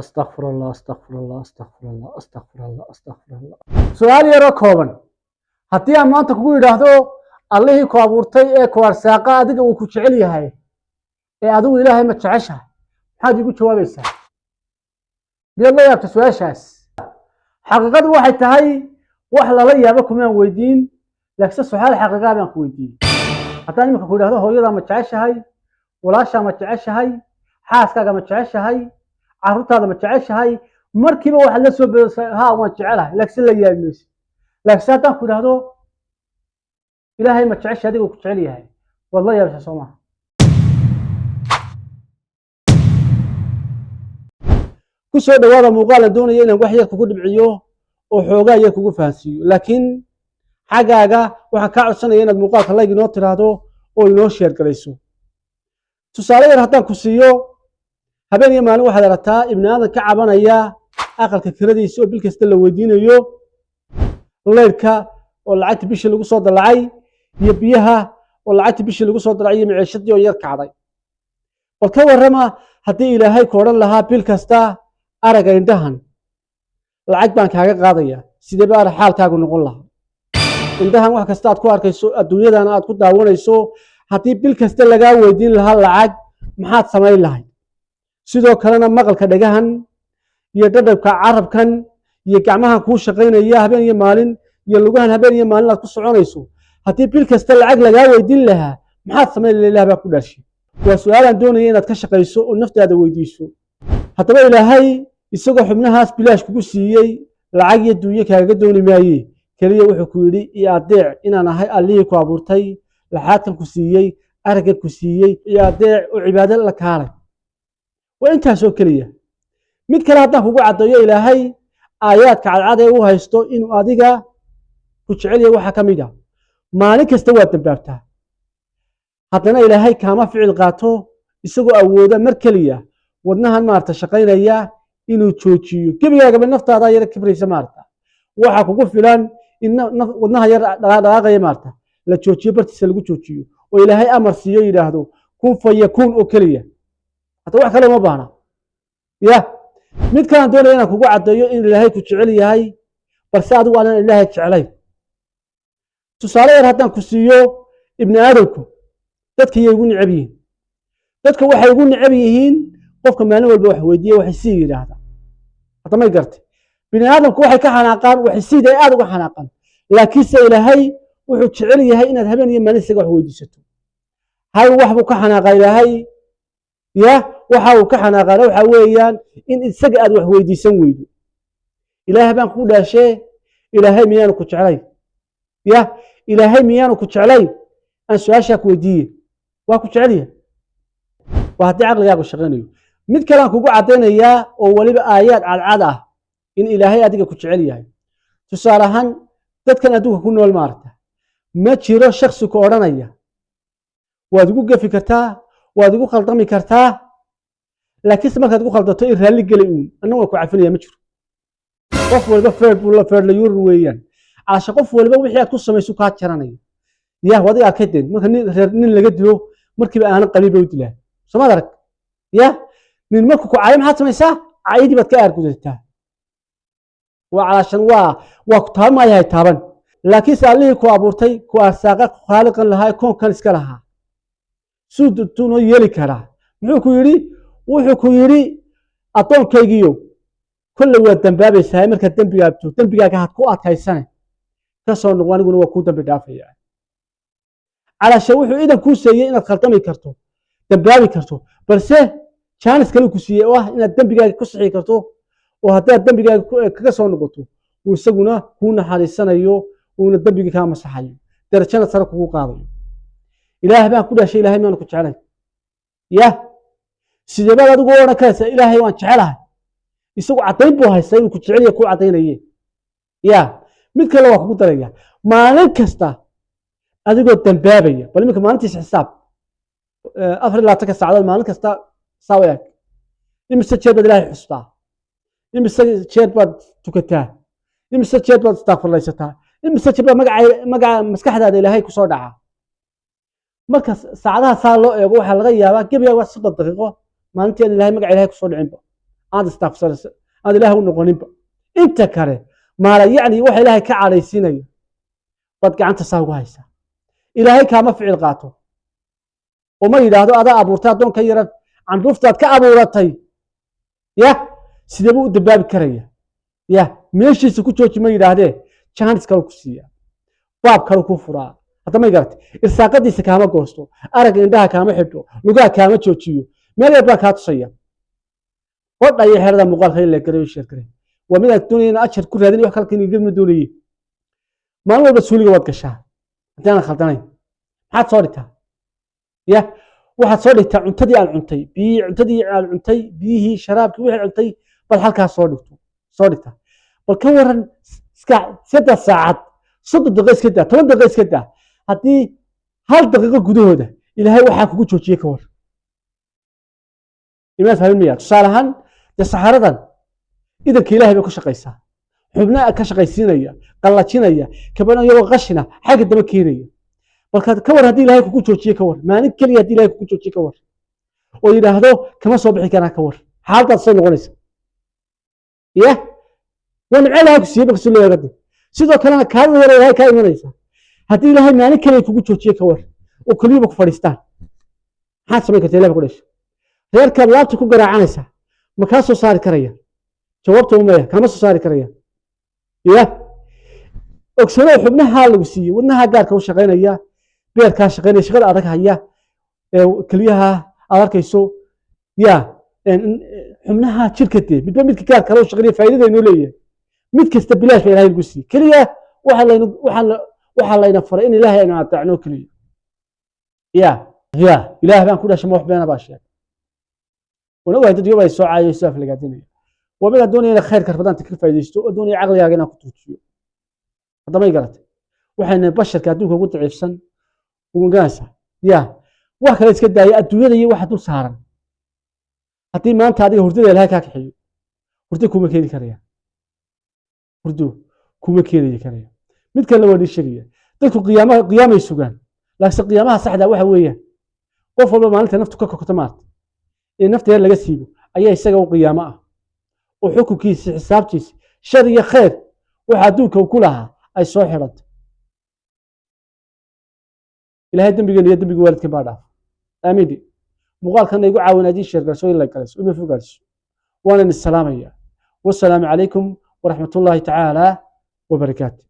Astaqfir Allah, astaqfir Allah, astaqfir Allah, astaqfir Allah, astaqfir Allah. Su-aal yaroo kooban: haddii aan maanta kugu yidhaahdo Allihii ku abuurtay ee ku arsaaqa adiga uu ku jecel yahay, ee adigu Ilaahay ma jeceshahay, maxaad iigu jawaabaysaa? Miyaad la yaabta su-aashaas? Xaqiiqadu waxay tahay wax lala yaabo kumaan weydiin, laakiinse su-aal xaqiiqaa baan ku weydiiyey. Haddaan iminka ku yidhahdo hooyadaa ma jeceshahay, walaashaa ma jeceshahay, xaaskaaga ma jeceshahay, carruurtaada ma jeceshahay, markiiba waxaad la soo bedasa "haa, waan jecelahay", laakiinse la yaabi mayso. Laakiinse haddaan ku idhaahdo Ilaahay ma jeceshahay adiga uu ku jecel yahay, waad la yaabaysaa, soo maha? Ku soo dhawaada muuqaal aan doonaya inaan wax yar kugu dhibciyo oo xoogaa yar kugu fahansiiyo, laakiin xaggaaga waxaan kaa codsanaya inaad muuqaalka like inoo tiraahdo oo inoo share galayso. Tusaale yar haddaan ku siiyo: habeen iyo maalin waxaad aragtaa ibni aadan ka cabanaya aqalka kiradiisa oo bil kasta la weydiinayo, leyrka oo lacagta bishii lagu soo dalacay, iyo biyaha oo lacagta bishii lagu soo dalacay, iyo maciishadii oo yar kacday. Bal ka warrama haddii Ilaahay ku odhan lahaa bil kasta aragga indhahan lacag baan kaaga qaadaya, sidee ba arag xaalkaagu noqon lahaa? Indhahan wax kasta aad ku arkayso, adduunyadana aad ku daawanayso, haddii bil kasta lagaa weydiin lahaa lacag, maxaad samayn lahayd? Sidoo kalena maqalka dhagahan iyo dhadhabka carabkan iyo gacmahan kuu shaqaynaya habeen iyo maalin iyo lugahan habeen iyo maalin aad ku soconayso, haddii bil kasta lacag lagaa weydiin lahaa, maxaad samayn lahayd? Ilaah baa ku dhaashay. Waa su-aalaan doonaya inaad ka shaqayso oo naftaada weydiiso. Haddaba Ilaahay isagoo xubnahaas bilaash kugu siiyey, lacag iyo duunyo kaagaga dooni maaye. Keliya wuxuu ku yidhi iyo adeec inaan ahay Allihii ku abuurtay, laxaadkan ku siiyey, araggan ku siiyey, iyo adeec oo cibaado la kaalay. Waa intaasoo keliya. Mid kale haddaan kugu caddeeyo Ilaahay aayaadka cadcad ee u haysto inuu adiga ku jecel yahay, waxaa ka mid ah maalin kasta waad dambaabtaa, haddana Ilaahay kaama ficil qaato, isagoo awooda mar keliya wadnahan maarata shaqaynaya inuu joojiyo gebigaagaba. Naftaada yar kibraysa maarata, waxaa kugu filan in wadnaha yar dhaqaaqaya maarata la joojiyo, bartiisa lagu joojiyo, oo Ilaahay amar siiyo, yidhaahdo "kun fayakuun" oo keliya. Hata wax kale uma baahna. Ya mid kalaan doonaya inaan kugu caddeeyo in Ilaahay ku jecel yahay, balse adigu aanan Ilaahay jeclayn. Tusaale yar haddaan ku siiyo: ibni aadamku dadka yay ugu necab yihiin? Dadka waxay ugu necab yihiin qofka maalin walba wax weydiiya, waxay sii yidhaahdaa. Hadda may gartay? Bini aadamku waxay ka xanaaqaan waxay siida, aad uga xanaaqaan, laakiinse Ilaahay wuxuu jecel yahay inaad habeen iyo maalin isaga wax weydiisato. Hal wax buu ka xanaaqaa Ilaahay. Ya waxa uu ka xanaaqaana waxa weeyaan in isaga aad wax weydiisan weydo. Ilaahay baan kuu dhaashee, Ilaahay miyaanu ku jeclay? Ya Ilaahay miyaanu ku jeclay? Aan su-aashaa ku weydiiye. Waa ku jecel yahay, waa haddii caqligaagu shaqaynayo. Mid kale aan kugu caddaynayaa oo weliba aayaad cadcad ah in Ilaahay adiga ku jecel yahay. Tusaale ahaan, dadkan adduunka ku nool maaragta, ma jiro shaksi ku odhanaya waad igu gefi kartaa, waad igu khaldami kartaa, laakiinse markaad igu khaldato in raalli geli uun, anna waan ku cafinaya. Ma jiro. Qof waliba feer buu la feer la yurar weeyaan caasha. Qof waliba wixii aad ku samayso kaa jaranaya. Ya adiga arkay deen, marka nin reer nin laga dilo, markiiba aanan qabin bay u dilaa, soomaad arag? Ya nin markuu ku caayo, maxaad samaysaa? Caayadii baad ka aargudataa. Waa calaashan waa ku taaban maayahay taaban. Laakiinse Allihii ku abuurtay, ku arsaaqa, khaaliqan lahaa, koonkan iska lahaa, suu tunoo yeeli karaa? Muxuu ku yidhi? Wuxuu ku yidhi: "Addoonkaygiyo, kolley waad dambaabaysaa, markaad dembigaabto dembigaaga had ku adkaysane ka soo noqo, aniguna waa kuu dambi dhaafaya." Calaasha wuxuu idan kuu seeyey inaad khaldami karto, dambaabi karto, balse jaanis kale ku siiyey oo ah inaad dembigaaga ku sixi karto, oo haddaad dembigaaga kaga soo noqoto, uu isaguna kuu naxariisanayo, uuna dembigii kaa masaxayo, darajana sare kugu qaadayo. Ilaah baan ku dhashay, Ilaahay maanu ku jeclay? Yah sidee baad adigu u odhan karaysaa "Ilaahay waan jecelahay"? Isagu caddayn buu haystaa inuu ku jecel yahay, kuu caddaynaye. Ya mid kale waa kugu daraya: maalin kasta adigoo dambaabaya, bal iminka maalintiisa xisaab, 24-ka saacadood maalin kasta saa u eg, imise jeer baad Ilaahay xustaa? Imise jeer baad tukataa? Imise jeer baad istaagfurlaysataa? Imise jeer baad magaca maskaxdaada Ilaahay kusoo dhacaa? Marka saacadaha saa loo eego, waxaa laga yaabaa gebigaa waa 30 daqiiqo maalintii aan Ilahay magaca Ilahay kusoo dhicinba. Aad istaafsanaysa, aad Ilaahay u noqoninba. Inta kale maala, yacni waxa Ilaahay ka cadhaysiinaya baad gacanta saa ugu haysaa. Ilaahay kaama ficil qaato oo ma yidhaahdo adaa abuurtay addoonka yara candhuuftaad ka abuuratay, ya sidee buu u dambaabi karaya? Ya meeshiisa ku jooji ma yidhaahdee, jaanis kale ku siiya, baab kale ku furaa. Hadda may garatay? Irsaaqadiisa kaama goosto, aragga indhaha kaama xidho, lugaha kaama joojiyo. Meel yar baa kaa tusaya hodha iyo xerada. Muuqaalka in la garayo, share garay, waa mid aad doonaya in ajar ku raadin, wax kale kama doonayay. Maalin walba suuliga waad gashaa haddii aanan khaldanayn. Maxaad soo dhigtaa? Ya waxaad soo dhigtaa cuntadii aan cuntay, biyihii, cuntadii aan cuntay, biyihii, sharaabkii, wixii cuntay baad halkaas soo dhigto, soo dhigtaa. Bal ka waran iska 3 saacad, 30 daqiiqo iska daa, 10 daqiiqo iska daa, haddii hal daqiiqo gudahooda Ilaahay waxaa kugu joojiyey, ka war? Imaad fahmin maya? Tusaale ahaan, dee saxaradan idanka Ilaahay bay ku shaqaysaa, xubnaha ka shaqaysiinaya, qallajinaya, kabana iyagoo qashina xagga daba keenaya. Balka ka war haddii Ilaahay kugu joojiye? Ka war maalin keliya haddii Ilahay kugu joojiye, ka war oo yidhaahdo kama soo bixi karaa? Ka war xaaladaad soo noqonaysa? Ya waa nimco Ilahay ku siiyey marka si loo eegade. Sidoo kalena kaadida yar Ilahay kaa imanaysa, haddii Ilaahay maalin keliya kugu joojiye, ka war, oo keliyuba ku fadhiistaan, maxaad samayn karta? Ilahay ba ku dhashay. Reerkaad laabta ku garaacanaysaa ma kaa soo saari karaya? Jawaabta maya, kaama soo saari karaya. Ya ogsanow, xubnaha lagu siiyey, wadnaha gaarka u shaqaynaya, beerkaa shaqaynaya, shaqada adag haya, keliyaha aad arkayso, ya xubnaha jirka dee midba midka gaar kale u shaqaynaya, faa'iidada inoo leeyahay, mid kasta bilaash baa Ilahay lagu siiyey. Keliya waxaa layna faray in Ilaahay aynu adeecno keliya. Ya Ilaah baan ku dhashay, ma wax beena baa sheegay? Wana ogahay dad yoba ay soo caayo, soo aflagaadinaya. Waa mid aan doonaya inaad khayrka Ramadaanta ka faa'iidaysto oo doonaya caqligaaga inaan ku tuujiyo. Haddamay garatay? Waxayna basharka adduunka ugu daciifsan ugu garanaysaa. Ya wax kale iska daaya, adduunyada iyo waxa dul saaran, haddii maanta adiga hurdada Ilahay kaa kaxeeyo, hurdo kuma keeni karaya, hurdo kuma keenaya karaya. Mid kalena waa nii sheegaya: dadku qiyaamaha, qiyaamay sugaan, laakiinse qiyaamaha saxda waxa weeyaan qof walba maalinta naftu ka kokto, maarta ee nafta yar laga siibo ayaa isaga u qiyaamo ah, oo xukunkiisa, xisaabtiisa, shar iyo khayr waxa adduunka uu ku lahaa ay soo xidhanto. Ilahay dembigeena iyo dembiga waalidkan baa dhaaf. Aamiin. Muuqaalkana igu caawin haddii share garso, in la galayso, ima fogaarso. Waanan salaamaya. Wasalaamu calaykum waraxmatullaahi tacaala wabarakaatu.